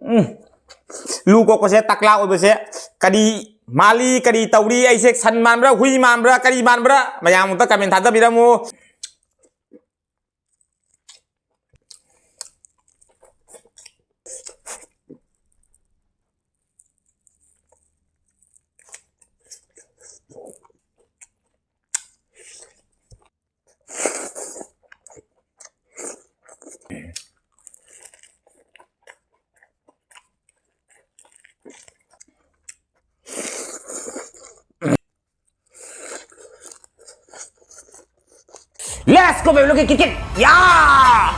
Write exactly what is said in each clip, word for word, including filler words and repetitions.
ꯎꯝ꯫ ꯂꯨ ꯀꯣꯛꯄꯁꯦ ꯇꯛꯂꯥ ꯑꯣꯏꯕꯁꯦ ꯀꯔꯤ ꯃꯥꯜꯂꯤ, ꯀꯔꯤ ꯇꯧꯔꯤ? ꯑꯩꯁꯦ ꯁꯟ ꯃꯥꯟꯕ꯭ꯔꯥ, ꯍꯨꯏ ꯃꯥꯟꯕ꯭ꯔꯥ, ꯀꯔꯤ ꯃꯥꯟꯕ꯭ꯔꯥ? ꯃꯌꯥꯝ ꯑꯝꯇ comment ꯊꯥꯗꯕꯤꯔꯝꯃꯨ꯫ Let's go, baby, look at kick it. Yeah!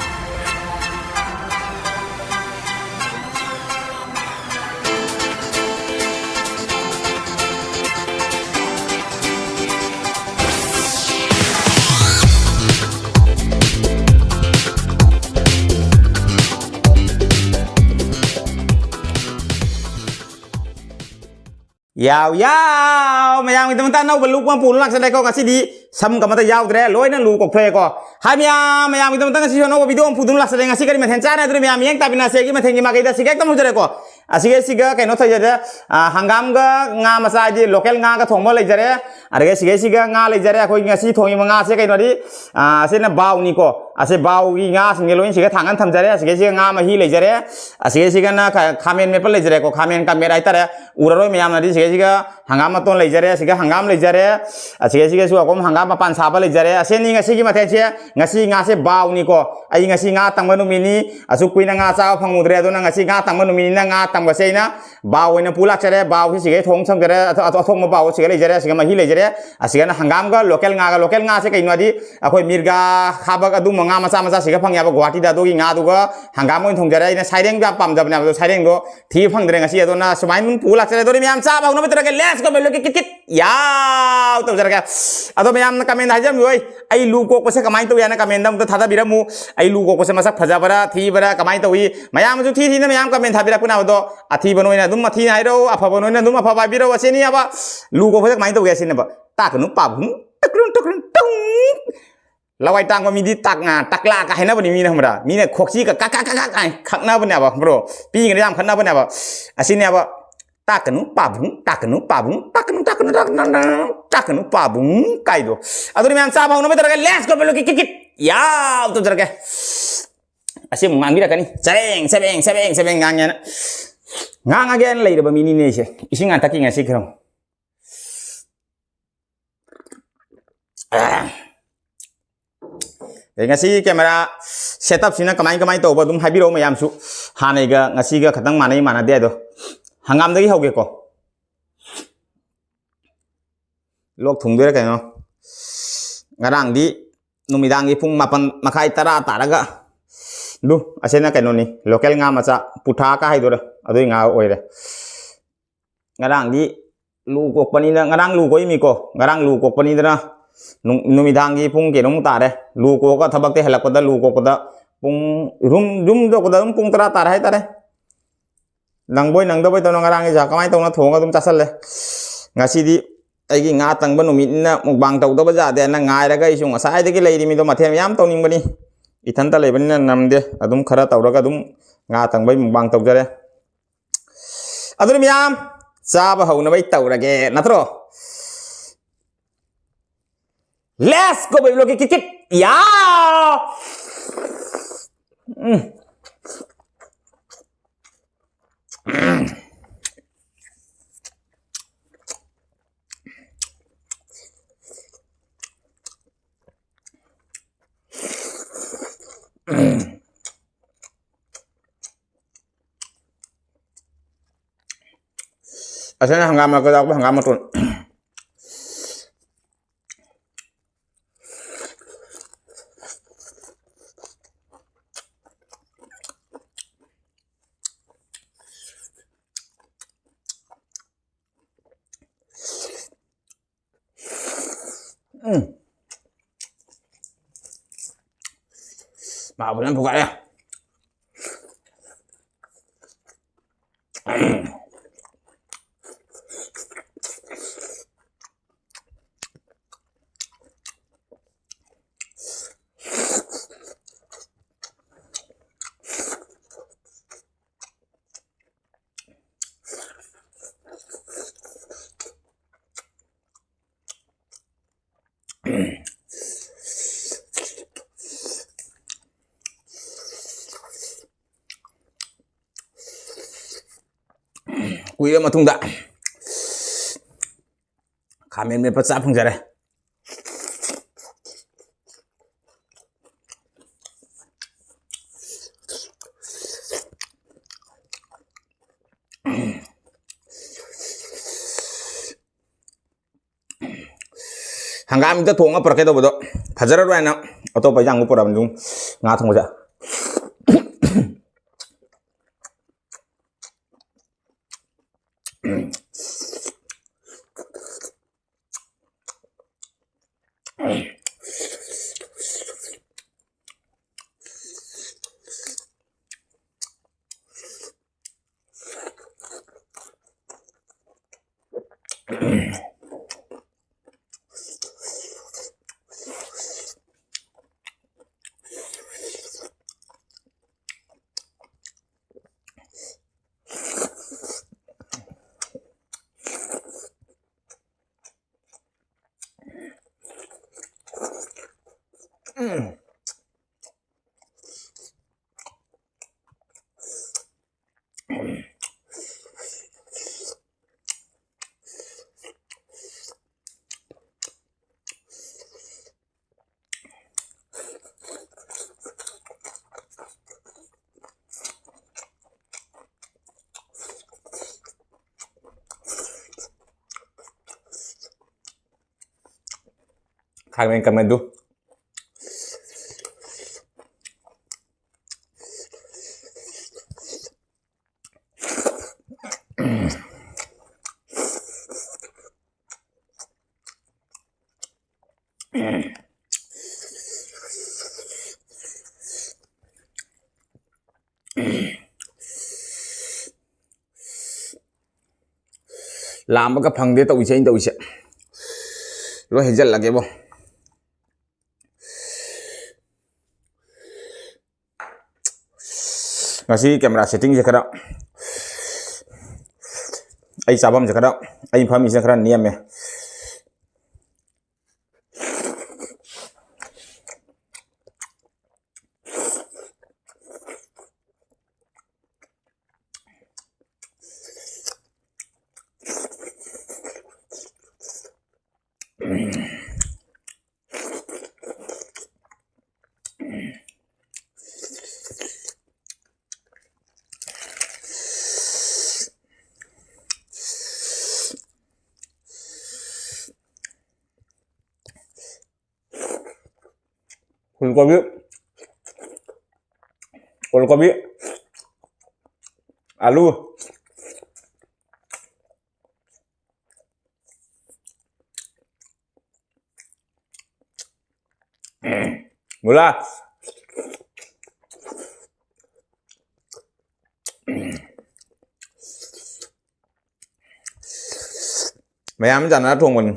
ꯌꯥꯎ, ꯌꯥꯎ! ꯃꯌꯥꯝꯒꯤꯗꯃꯛꯇ ꯑꯅꯧꯕ look ꯑꯃ ꯄꯨꯗꯨꯅ ꯂꯥꯛꯆꯔꯦꯀꯣ꯫ ꯉꯁꯤꯗꯤ ꯁꯝꯒ ꯑꯃꯠꯇ ꯌꯥꯎꯗ꯭ꯔꯦ, ꯂꯣꯏꯅ ꯂꯨ ꯀꯣꯛꯊꯣꯛꯑꯦꯀꯣ꯫ ꯍꯥꯏ ꯃꯌꯥꯝ, ꯃꯌꯥꯝꯒꯤꯗꯃꯛꯇ ꯉꯁꯤꯁꯨ ꯑꯅꯧꯕ video ꯑꯃ ꯄꯨꯗꯨꯅ ꯂꯥꯛꯆꯔꯦ꯫ ꯉꯁꯤ ꯀꯔꯤ ꯃꯊꯦꯜ ꯆꯥꯔꯦ ꯍꯥꯏꯗꯨꯅ ꯃꯌꯥꯝ ꯌꯦꯡ ꯇꯥꯕꯤꯅꯁꯦ꯫ ꯑꯩꯒꯤ ꯃꯊꯦꯜꯒꯤ ꯃꯥꯏꯀꯩꯗ ꯑꯁꯤꯒ ꯍꯦꯛꯇ ꯍꯧꯖꯔꯦꯀꯣ꯫ ꯑꯁꯤꯒ, ꯑꯁꯤꯒ ꯀꯩꯅꯣ ꯇꯧꯖꯔꯦ, ꯑ, ꯍꯪꯒꯥꯝꯒ ꯉꯥ ꯃꯆꯥ, ꯍꯥꯏꯗꯤ local ꯉꯥꯒ ꯊꯣꯡꯕ ꯂꯩꯖꯔꯦ꯫ ꯑꯗꯒꯤ ꯑꯁꯤꯒ, ꯑꯁꯤꯒ ꯉꯥ ꯂꯩꯖꯔꯦ꯫ ꯑꯩꯈꯣꯏ ꯉꯁꯤ ꯊꯣꯡꯉꯤꯕ ꯉꯥꯁꯦ ꯀꯩꯅꯣꯗꯤ, ꯑ, ꯑꯁꯤꯅ ꯕꯥꯎꯅꯤꯀꯣ꯫ ꯑꯁꯤ ꯕꯥꯎꯒꯤ ꯉꯥꯁꯤꯡꯁꯦ ꯂꯣꯏꯅ ꯁꯤꯒ ꯊꯥꯡꯒꯠ ꯊꯝꯖꯔꯦ꯫ ꯑꯁꯤꯒ, ꯑꯁꯤꯒ ꯉꯥ ꯃꯍꯤ ꯂꯩꯖꯔꯦ꯫ ꯑꯁꯤꯒ, ꯑꯁꯤꯒꯅ ꯈꯥ-, ꯈꯥꯃꯦꯟ ꯃꯦꯠꯄ ꯂꯩꯖꯔꯦꯀꯣ꯫ ꯈꯥꯃꯦꯟ ꯀꯥꯃꯦꯠ ꯍꯥꯏꯇꯥꯔꯦ꯫ ꯎꯔꯔꯣꯏ ꯃꯌꯥꯝꯅꯗꯤ꯫ ꯁꯤꯒ, ꯑꯁꯤꯒ ꯍꯪꯒꯥꯝ ꯃꯇꯣꯟ ꯂꯩꯖꯔꯦ, ꯑꯁꯤꯒ ꯍꯪꯒꯥꯝ ꯂꯩꯖꯔꯦ, ꯑꯁꯤꯒ, ꯑꯁꯤꯒꯁꯨ ꯑꯀꯣꯝ ꯍꯪꯒꯥꯝ ꯃꯄꯥꯟ ꯁꯥꯕ ꯂꯩꯖꯔꯦ꯫ ꯑꯁꯤꯅꯤ ꯉꯁꯤꯒꯤ ꯃꯊꯦꯜꯁꯦ꯫ ꯉꯁꯤ ꯉꯥꯁꯦ ꯕꯥꯎꯅꯤꯀꯣ꯫ ꯑꯩ ꯉꯁꯤ ꯉꯥ ꯇꯪꯕ ꯅꯨꯃꯤꯠꯅꯤ, ꯑꯁꯨꯛ ꯀꯨꯏꯅ ꯉꯥ ꯆꯥꯕ ꯐꯪꯉꯨꯗ꯭ꯔꯦ, ꯑꯗꯨꯅ ꯉꯁꯤ ꯉꯥ ꯇꯪꯕ ꯅꯨꯃꯤꯠꯅꯤꯅ ꯉꯥ ꯇꯪꯕꯁꯦ ꯑꯩꯅ ꯕꯥꯎ ꯑꯣꯏꯅ ꯄꯨ ꯂꯥꯛꯆꯔꯦ꯫ ꯕꯥꯎꯁꯦ ꯁꯤꯒꯩ ꯊꯣꯡ ꯊꯝꯖꯔꯦ, ꯑꯊꯣ-, ꯑꯊꯣ-, ꯑꯊꯣꯡꯕ ꯕꯥꯎ ꯁꯤꯒ ꯂꯩꯖꯔꯦ, ꯑꯁꯤꯒ ꯃꯍꯤ ꯂꯩꯖꯔꯦ, ꯑꯁꯤꯒꯅ ꯍꯪꯒꯥꯝꯒ local ꯉꯥꯒ꯫ Local ꯉꯥꯁꯦ ꯀꯩꯅꯣ ꯍꯥꯏꯗꯤ ꯑꯩꯈꯣꯏ ꯃꯤꯔꯒꯥ, ꯈꯥꯕꯛ ꯑꯗꯨꯝꯕ ꯉꯥ ꯃꯆꯥ ꯃꯆꯥ ꯁꯤꯒ ꯐꯪꯉꯦꯕ ꯒꯨꯍꯥꯇꯤꯗ, ꯑꯗꯨꯒꯤ ꯉꯥꯗꯨꯒ ꯍꯪꯒꯥꯝ ꯑꯣꯏꯅ ꯊꯣꯡꯖꯔꯦ꯫ ꯑꯩꯅ ꯁꯥꯏꯔꯦꯡꯗꯣ ꯌꯥꯝ ꯄꯥꯝꯖꯕꯅꯦꯕ, ꯑꯗꯣ ꯁꯥꯏꯔꯦꯡꯗꯣ ꯊꯤꯕ ꯐꯪꯗ꯭ꯔꯦ ꯉꯁꯤ, ꯑꯗꯨꯅ ꯁꯨꯃꯥꯏꯅ ꯑꯗꯨꯝ ꯄꯨ ꯂꯥꯛꯆꯔꯦ꯫ ꯑꯗꯨꯗꯤ ꯃꯌꯥꯝ ꯆꯥꯕ ꯍꯧꯅꯕ ꯇꯧꯔꯒꯦ꯫ Let's go, value kit kit kit. ꯌꯥꯎ ꯇꯧꯖꯔꯒꯦ꯫ ꯑꯗꯣ ꯃꯌꯥꯝꯅ comment ꯍꯥꯏꯖꯔꯝꯃꯤꯌꯣꯏ, ꯑꯩ ꯂꯨ ꯀꯣꯛꯄꯁꯦ ꯀꯃꯥꯏꯅ ꯇꯧꯏ ꯍꯥꯏꯅ comment ꯑꯝꯇ ꯊꯥꯗꯕꯤꯔꯝꯃꯨ꯫ ꯑꯩ ꯂꯨ ꯀꯣꯛꯄꯁꯦ ꯃꯁꯛ ꯐꯖꯕ꯭ꯔꯥ ꯊꯤꯕ꯭ꯔꯥ ꯀꯃꯥꯏꯅ ꯇꯧꯏ? ꯃꯌꯥꯝꯅꯁꯨ ꯊꯤ ꯊꯤꯅ ꯃꯌꯥꯝ comment ꯊꯥꯕꯤꯔꯛꯄꯅꯦ꯫ ꯑꯗꯣ ꯑꯊꯤꯕ ꯅꯣꯏꯅ ꯑꯗꯨꯝ ꯑꯊꯤ ꯍꯥꯏꯔꯛꯎ, ꯑꯐꯕ ꯅꯣꯏꯅ ꯑꯗꯨꯝ ꯑꯐꯕ ꯍꯥꯏꯕꯤꯔꯛꯎ꯫ ꯑꯁꯤꯅꯤ ꯑꯕ ꯂꯨ ꯀꯣꯛꯄꯁꯦ ꯀꯃꯥꯏꯅ ꯇꯧꯒꯦ ꯁꯤꯅꯦꯕ꯫ ꯇꯥꯛꯀꯅꯨ ꯄꯥꯕꯨꯡ꯫ ꯇꯛꯀ꯭ꯔꯨꯝ ꯇꯛꯀ꯭ꯔꯨꯝ ꯇꯨꯡ꯫ ꯂꯋꯥꯏ ꯇꯥꯡꯕ ꯃꯤꯗꯤ ꯇꯥꯛ-, ꯇꯥꯛꯂꯥꯒ ꯍꯥꯏꯅꯕꯅꯤ ꯃꯤꯅ, ꯈꯪꯕ꯭ꯔꯥ? ꯃꯤꯅ ꯈꯣꯛꯁꯤꯒ ꯀꯛ ꯀꯛ ꯀꯛ ꯀꯛ ꯀꯥꯏꯅ ꯈꯛꯅꯕꯅꯦꯕ, ꯈꯪꯕ꯭ꯔꯣ? ꯄꯤꯒꯅ ꯌꯥꯝ ꯈꯠꯅꯕꯅꯦꯕ꯫ ꯑꯁꯤꯅꯦꯕ, "ꯇꯥꯛꯀꯅꯨ ꯄꯥꯕꯨꯡ, ꯇꯥꯛꯀꯅꯨ ꯄꯥꯕꯨꯡ, ꯇꯥꯛꯀꯅꯨ, ꯇꯥꯛꯀꯅꯨ, ꯇꯥꯛꯀꯅꯨ, ꯇꯥꯛꯀꯅꯨ, ꯇꯥꯛꯀꯅꯨ ꯄꯥꯕꯨꯡ" ꯀꯥꯏꯗꯣ꯫ ꯑꯗꯨꯅ ꯃꯌꯥꯝ ꯆꯥꯕ ꯍꯧꯅꯕ ꯇꯧꯔꯒ, let's go, ꯕꯦꯂꯣ ꯀꯤꯛ ꯀꯤꯛ ꯀꯤꯛ꯫ ꯌꯥꯎ ꯇꯧꯖꯔꯒꯦ꯫ ꯑꯁꯤ ꯑꯃꯨꯛ ꯉꯥꯡꯕꯤꯔꯛꯀꯅꯤ꯫ ꯆꯕꯦꯡ, ꯆꯕꯦꯡ, ꯆꯕꯦꯡ, ꯆꯕꯦꯡ ꯉꯥꯡꯉꯦꯅ꯫ ꯉꯥꯡꯉꯒꯦꯅ ꯂꯩꯔꯕ ꯃꯤꯅꯤꯅꯦ ꯑꯩꯁꯦ꯫ ꯏꯁꯤꯡ ꯉꯥꯛ ꯊꯛꯈꯤ ꯉꯁꯤ ꯈꯔ꯫ ꯑꯗꯩ ꯉꯁꯤꯒꯤ camera setup ꯁꯤꯅ ꯀꯃꯥꯏ ꯀꯃꯥꯏ ꯇꯧꯕ ꯑꯗꯨꯝ ꯍꯥꯏꯕꯤꯔꯛꯑꯣ ꯃꯌꯥꯝꯁꯨ꯫ ꯍꯥꯟꯅꯩꯒ ꯉꯁꯤꯒ ꯈꯇꯪ ꯃꯥꯟꯅꯩ ꯃꯥꯟꯅꯗꯦ ꯑꯗꯣ꯫ ꯍꯪꯒꯥꯝꯗꯒꯤ ꯍꯧꯒꯦꯀꯣ꯫ ꯂꯣꯛ ꯊꯨꯡꯗꯣꯏꯔꯥ ꯀꯩꯅꯣ꯫ ꯉꯔꯥꯡꯗꯤ ꯅꯨꯃꯤꯗꯥꯡꯒꯤ ꯄꯨꯡ ꯃꯥꯄꯟ ꯃꯈꯥꯏ, ꯇꯔꯥ ꯇꯥꯔꯒ, ꯑꯗꯨ, ꯑꯁꯤꯅ ꯀꯩꯅꯣꯅꯤ, local ꯉꯥ ꯃꯆꯥ, ꯄꯨꯊꯥꯀ ꯍꯥꯏꯗꯣꯏꯔꯥ, ꯑꯗꯨꯏ ꯉꯥ ꯑꯣꯏꯔꯦ꯫ ꯉꯔꯥꯡꯗꯤ ꯂꯨ ꯀꯣꯛꯄꯅꯤꯅ, ꯉꯔꯥꯡ ꯂꯨ ꯀꯣꯛꯏꯃꯤꯀꯣ, ꯉꯔꯥꯡ ꯂꯨ ꯀꯣꯛꯄꯅꯤꯗꯅ ꯅꯨꯡ-, ꯅꯨꯃꯤꯗꯥꯡꯒꯤ ꯄꯨꯡ ꯀꯩꯅꯣꯃꯨꯛ ꯇꯥꯔꯦ꯫ ꯂꯨ ꯀꯣꯛꯑꯒ ꯊꯕꯛꯇꯩ ꯍꯜꯂꯛꯄꯗ, ꯂꯨ ꯀꯣꯛꯄꯗ ꯄꯨꯡ, ꯌꯨꯝ, ꯌꯨꯝ ꯌꯧꯔꯛꯄꯗ ꯑꯗꯨꯝ ꯄꯨꯡ ꯇꯔꯥ ꯇꯥꯔꯦ ꯍꯥꯏꯇꯥꯔꯦ꯫ ꯅꯪꯕꯣꯏ ꯅꯪꯗꯕꯣꯏ ꯇꯧꯅ ꯉꯔꯥꯡꯒꯤ ꯆꯥꯛ ꯀꯃꯥꯏꯅ ꯇꯧꯅ ꯊꯣꯡꯉꯒ ꯑꯗꯨꯝ ꯆꯥꯁꯜꯂꯦ꯫ ꯉꯁꯤꯗꯤ ꯑꯩꯒꯤ ꯉꯥ ꯇꯪꯕ ꯅꯨꯃꯤꯠꯅꯤꯅ mukbang ꯇꯧꯗꯕ ꯌꯥꯗꯦꯅ ꯉꯥꯏꯔꯒ ꯑꯩꯁꯨ ꯉꯁꯥꯏꯗꯒꯤ ꯂꯩꯔꯤꯃꯤꯗꯣ, ꯃꯊꯦꯜ ꯃꯌꯥꯝ ꯇꯧꯅꯤꯡꯕꯅꯤ꯫ ꯏꯊꯟꯇ ꯂꯩꯕꯅꯤꯅ ꯅꯝꯗꯦ, ꯑꯗꯨꯝ ꯈꯔ ꯇꯧꯔꯒ ꯑꯗꯨꯝ ꯉꯥ ꯇꯪꯕꯩ mukbang ꯇꯧꯖꯔꯦ꯫ ꯑꯗꯨꯅ ꯃꯌꯥꯝ ꯆꯥꯕ ꯍꯧꯅꯕ ꯑꯩ ꯇꯧꯔꯒꯦ, ꯅꯠꯇ꯭ꯔꯣ? Let's go, baby, look, kick, kick. Yeah! ꯎꯝ꯫ ꯑꯁꯤꯅ ꯍꯪꯒꯥꯝ ꯃꯔꯛꯇ ꯌꯥꯎꯕ ꯍꯪꯒꯥꯝ ꯃꯇꯣꯟ꯫ ꯎꯝ꯫ ꯃꯍꯥꯎ ꯐꯖꯅ ꯐꯨꯒꯠꯂꯦ꯫ ꯀꯨꯏꯔ ꯃꯇꯨꯡꯗ ꯈꯥꯃꯦꯟ ꯃꯦꯠꯄ ꯆꯥ ꯐꯪꯖꯔꯦ꯫ ꯍꯪꯒꯥꯝ ꯍꯦꯛꯇ ꯊꯣꯡꯉ ꯄꯨꯔꯛꯀꯦ ꯇꯧꯕꯗꯣ ꯐꯖꯔꯔꯣꯏ ꯍꯥꯏꯅ ꯑꯇꯣꯞꯄ ꯏꯟꯖꯥꯡꯗꯣ ꯄꯨꯔꯛꯑꯕꯅꯤ꯫ ꯑꯗꯨꯝ ꯉꯥ ꯊꯣꯡꯕꯁꯦ꯫ ꯈꯥꯃꯦꯟ ꯀꯃꯦꯟꯗꯨ꯫ ꯂꯥꯝꯕꯒ ꯐꯪꯗꯦ ꯇꯧꯔꯤꯁꯦ ꯑꯩꯅ ꯇꯧꯔꯤꯁꯦ꯫ ꯂꯣꯏ ꯍꯩꯖꯤꯜꯂꯒꯦꯕꯣ꯫ ꯉꯁꯤ camera settingꯁꯦ ꯈꯔ, ꯑꯩ ꯆꯥꯐꯝꯁꯦ ꯈꯔ, ꯑꯩ ꯐꯝꯃꯤꯁꯤꯅ ꯈꯔ ꯅꯦꯝꯃꯦ꯫ फूलगोभी, फूलगोभी, आलू, ꯃꯨꯂꯥ꯫ ꯃꯌꯥꯝ ꯆꯥꯟꯅꯔ ꯊꯣꯡꯕꯅꯤ꯫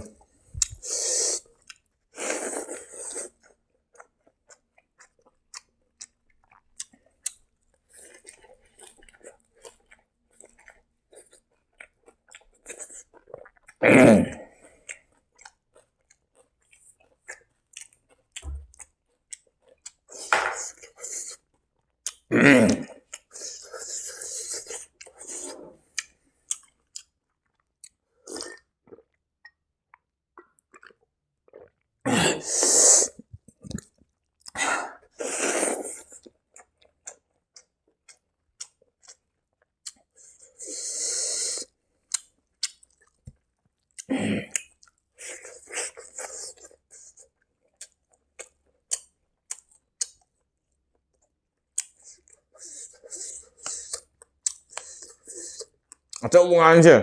ꯑꯆꯧꯕ ꯉꯥꯁꯦ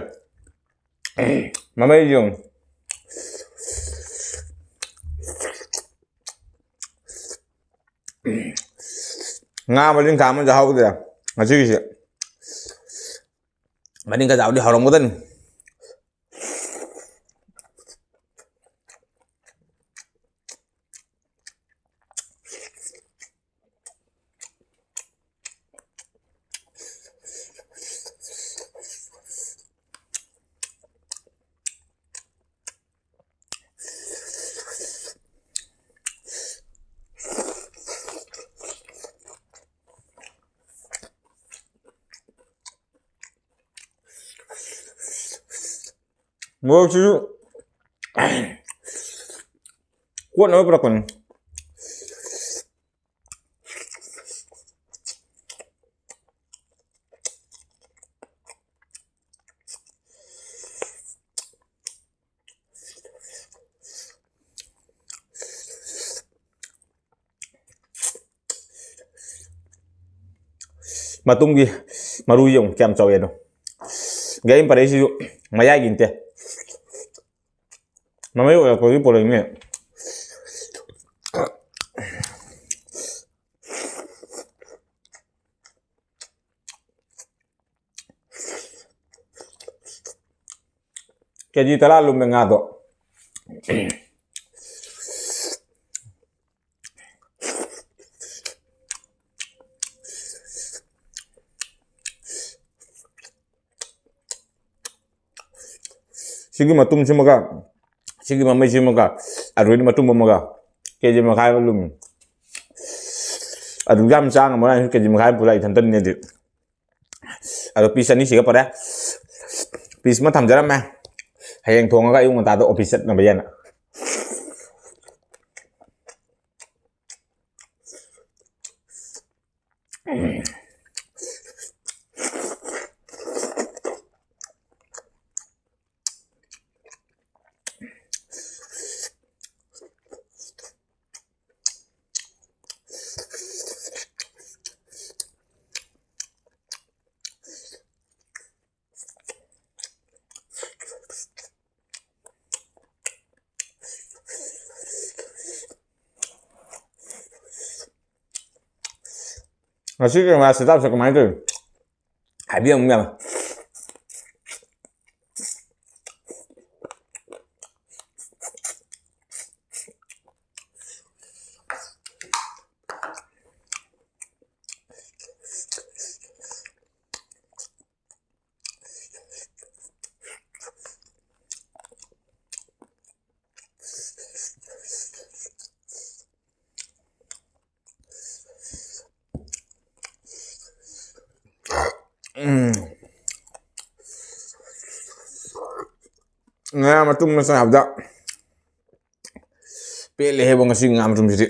ꯃꯃꯩꯁꯦ ꯌꯦꯡꯉꯨ꯫ ꯉꯥ ꯃꯔꯤꯡꯈꯥ ꯑꯃꯁꯨ ꯍꯥꯎꯗ꯭ꯔꯦ ꯉꯁꯤꯒꯤꯁꯦ꯫ ꯃꯔꯤꯡꯈꯥ ꯆꯥꯕꯗꯤ ꯍꯥꯎꯔꯝꯒꯗꯅꯤ꯫ ꯃꯣꯔꯣꯛꯁꯤꯁꯨ ꯀꯣꯠꯅꯕ ꯄꯨꯔꯛꯄꯅꯤ꯫ ꯃꯇꯨꯡꯒꯤ ꯃꯔꯨ ꯌꯦꯡꯉꯨ ꯀꯌꯥꯝ ꯆꯥꯎꯋꯦ ꯑꯗꯣ꯫ ꯒꯥꯔꯤ ꯄꯔꯩꯁꯤꯁꯨ ꯃꯌꯥꯏꯒꯤ ꯅꯠꯇꯦ꯫ ꯃꯃꯩ ꯑꯣꯏꯔꯛꯄꯒꯤ ꯄꯣꯔꯛꯏꯅꯦ꯫ ꯀꯦ ꯖꯤ ꯇꯔꯥ ꯂꯨꯝꯃꯦ ꯉꯥꯗꯣ꯫ ꯁꯤꯒꯤ ꯃꯇꯨꯝꯁꯤꯃꯒ, ꯁꯤꯒꯤ ꯃꯃꯩꯁꯤꯃꯒ, ꯑꯗꯨꯗꯩꯗꯤ ꯃꯇꯨꯝ ꯑꯃꯒ, ꯀꯦ ꯖꯤ ꯃꯈꯥꯏ ꯑꯃ ꯂꯨꯝꯃꯤ꯫ ꯑꯗꯨ ꯌꯥꯝ ꯆꯥ ꯉꯝꯃꯔꯣꯏ, ꯀꯦ ꯖꯤ ꯃꯈꯥꯏ ꯑꯃ ꯄꯨꯔꯥ ꯏꯊꯟꯇꯅꯤꯅꯗꯤ꯫ ꯑꯗꯣ ꯄꯤꯁ ꯑꯅꯤꯁꯤꯒ ꯐꯔꯦ꯫ ꯄꯤꯁ ꯑꯃ ꯊꯝꯖꯔꯝꯃꯦ꯫ ꯍꯌꯦꯡ ꯊꯣꯡꯉꯒ ꯑꯌꯨꯛ ꯉꯟꯇꯥꯗ ꯑꯣꯐꯤꯁ ꯆꯠꯅꯕ ꯌꯥꯅ꯫ ꯉꯁꯤꯒꯤ ꯉꯥ ꯁꯦꯇꯥꯞꯁꯦ ꯀꯃꯥꯏꯅ ꯇꯧꯔꯤ? ꯍꯥꯏꯕꯤꯔꯝꯃꯨ ꯃꯌꯥꯝ꯫ ꯎꯝ꯫ ꯉꯥ ꯃꯇꯨꯝ ꯃꯆꯥ ꯍꯥꯏꯕꯗ ꯄꯦꯜꯂꯦꯍꯦꯕꯣ, ꯉꯁꯤ ꯉꯥ ꯃꯇꯨꯝꯁꯤꯗꯤ꯫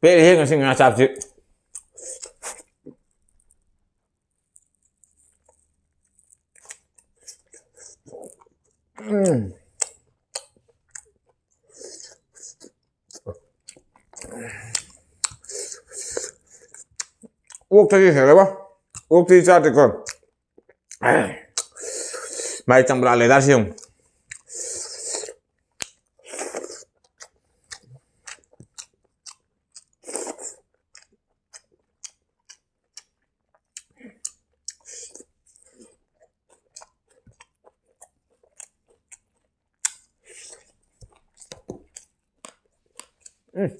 ꯄꯦꯜꯂꯦꯍꯦ ꯉꯁꯤ ꯉꯥ ꯆꯥꯕꯁꯤ꯫ ꯎꯝ꯫ ꯑꯣꯛꯇꯒꯤ ꯍꯦꯜꯂꯦꯕ꯫ ꯑꯣꯛꯇꯤ ꯆꯥꯗꯦꯀꯣ꯫ ꯃꯥꯏ ꯆꯝꯄ꯭ꯔꯥ ꯂꯩꯗꯥꯁꯤ ꯌꯦꯡꯉꯨ꯫ ꯎꯝ꯫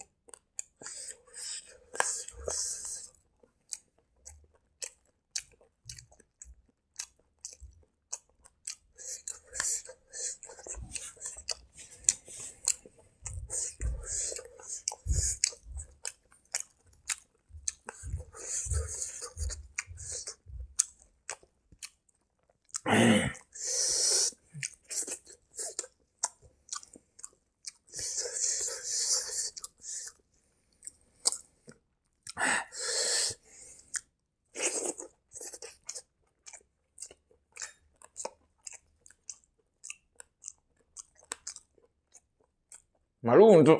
ꯃꯔꯨ ꯑꯃꯁꯨ꯫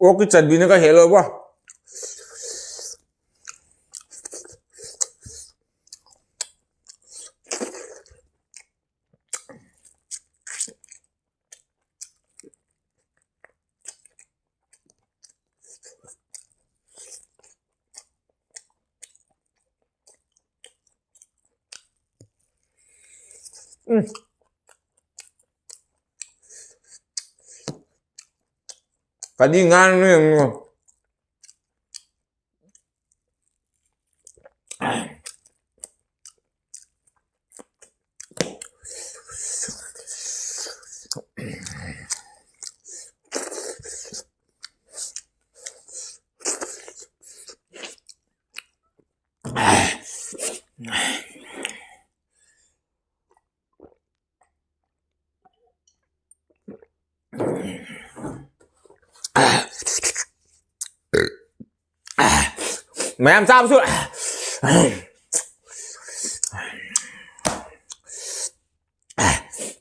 ꯑꯣꯛꯀꯤ ꯆꯔꯕꯤꯅ ꯈꯔ ꯍꯦꯜꯂꯣꯕꯣ꯫ ꯎꯝ꯫ ꯀꯔꯤ ꯉꯥꯅꯣ ꯌꯦꯡꯉꯣ꯫ ꯃꯌꯥꯝ ꯆꯥꯕꯁꯨ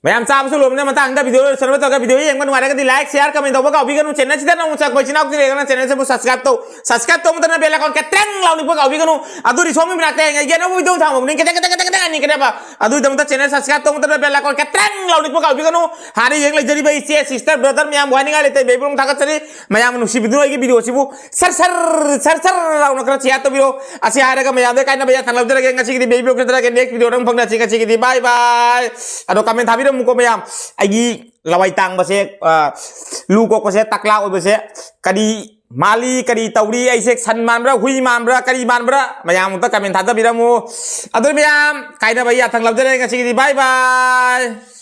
ꯃꯌꯥꯝ ꯆꯥꯕꯁꯨ ꯂꯣꯏꯕꯅ ꯃꯇꯥꯡꯗ ꯚꯤꯗꯤꯑꯣ ꯂꯣꯏꯁꯟꯅꯕ ꯇꯧꯔꯒ, ꯚꯤꯗꯤꯑꯣ ꯌꯦꯡꯕ ꯅꯨꯡꯉꯥꯏꯔꯒꯗꯤ like, share, comment ꯇꯧꯕ ꯀꯥꯎꯕꯤꯒꯅꯨ꯫ ꯆꯦꯅꯦꯜꯁꯤꯗ ꯅꯧꯅ ꯆꯪꯕ ꯏꯆꯤꯟ ꯏꯅꯥꯎꯁꯤꯡ ꯂꯩꯔꯒꯅ ꯆꯦꯅꯦꯜꯁꯤꯕꯨ subscribe ꯇꯧ꯫ Subscribe ꯇꯧꯕ ꯃꯇꯝꯗ bell icon ꯈꯤꯇꯪ ꯂꯥꯎꯅꯤꯛꯄ ꯀꯥꯎꯕꯤꯒꯅꯨ꯫ ꯑꯗꯨꯗꯤ ꯁꯣꯝꯒꯤ ꯃꯅꯥꯛꯇ ꯍꯌꯦꯡ ꯑꯩꯒꯤ ꯑꯅꯧꯕ ꯚꯤꯗꯤꯑꯣ ꯊꯥꯡꯕ ꯈꯨꯗꯤꯡ ꯈꯤꯇꯪ ꯈꯤꯇꯪ ꯈꯤꯇꯪ ꯈꯤꯇꯪ ꯑꯅꯤ ꯈꯦꯠꯅꯕ꯫ ꯑꯗꯨꯒꯤꯗꯃꯛꯇ ꯆꯦꯅꯦꯜ subscribe ꯇꯧꯕ ꯃꯇꯝꯗ bell icon ꯈꯤꯇꯪ ꯂꯥꯎꯅꯤꯛꯄ ꯀꯥꯎꯕꯤꯒꯅꯨ꯫ ꯍꯥꯟꯅ ꯌꯦꯡ ꯂꯩꯖꯔꯤꯕ ꯏꯆꯦ, sister, brother ꯃꯌꯥꯝꯕꯨ ꯍꯥꯏꯅꯤꯡꯉꯥꯏ ꯂꯩꯇꯦ, ꯕꯦꯕꯤꯔꯣꯝ ꯊꯥꯒꯠꯆꯔꯤ꯫ ꯃꯌꯥꯝꯅ ꯅꯨꯡꯁꯤꯕꯤꯗꯨꯅ ꯑꯩꯒꯤ ꯚꯤꯗꯤꯑꯣꯁꯤꯕꯨ ꯁꯔ ꯁꯔ ꯁꯔ ꯁꯔ ꯂꯥꯎꯅ ꯈꯔ share ꯇꯧꯕꯤꯔꯣ꯫ ꯑꯁꯤ ꯍꯥꯏꯔꯒ ꯃꯌꯥꯝꯗ ꯀꯥꯏꯅꯕ ꯌꯥꯊꯪ ꯂꯧꯖꯔꯒꯦ꯫ ꯉꯁꯤꯒꯤꯗꯤ baby vlog ꯆꯠꯆꯔꯒꯦ꯫ Next video ꯗ ꯑꯃꯨꯛ ꯐꯪꯅꯁꯤ꯫ ꯉꯁꯤꯒꯤꯗꯤ bye bye꯫ ꯑꯗꯣ comment ꯊꯥꯕꯤꯔꯝꯃꯨꯀꯣ ꯃꯌꯥꯝ꯫ ꯑꯩꯒꯤ ꯂꯋꯥꯏ ꯇꯥꯡꯕꯁꯦ, ꯑ, ꯂꯨ ꯀꯣꯛꯄꯁꯦ, ꯇꯥꯀꯂꯥ ꯑꯣꯏꯕꯁꯦ ꯀꯔꯤ ꯃꯥꯜꯂꯤ, ꯀꯔꯤ ꯇꯧꯔꯤ? ꯑꯩꯁꯦ ꯁꯟ ꯃꯥꯟꯕ꯭ꯔꯥ, ꯍꯨꯏ ꯃꯥꯟꯕ꯭ꯔꯥ, ꯀꯔꯤ ꯃꯥꯟꯕ꯭ꯔꯥ? ꯃꯌꯥꯝ ꯑꯝꯇ comment ꯊꯥꯗꯕꯤꯔꯝꯃꯨ꯫ ꯑꯗꯨ ꯃꯌꯥꯝ ꯀꯥꯏꯅꯕ ꯌꯥꯊꯪ ꯂꯧꯖꯔꯒꯦ꯫ ꯉꯁꯤꯒꯤꯗꯤ bye bye꯫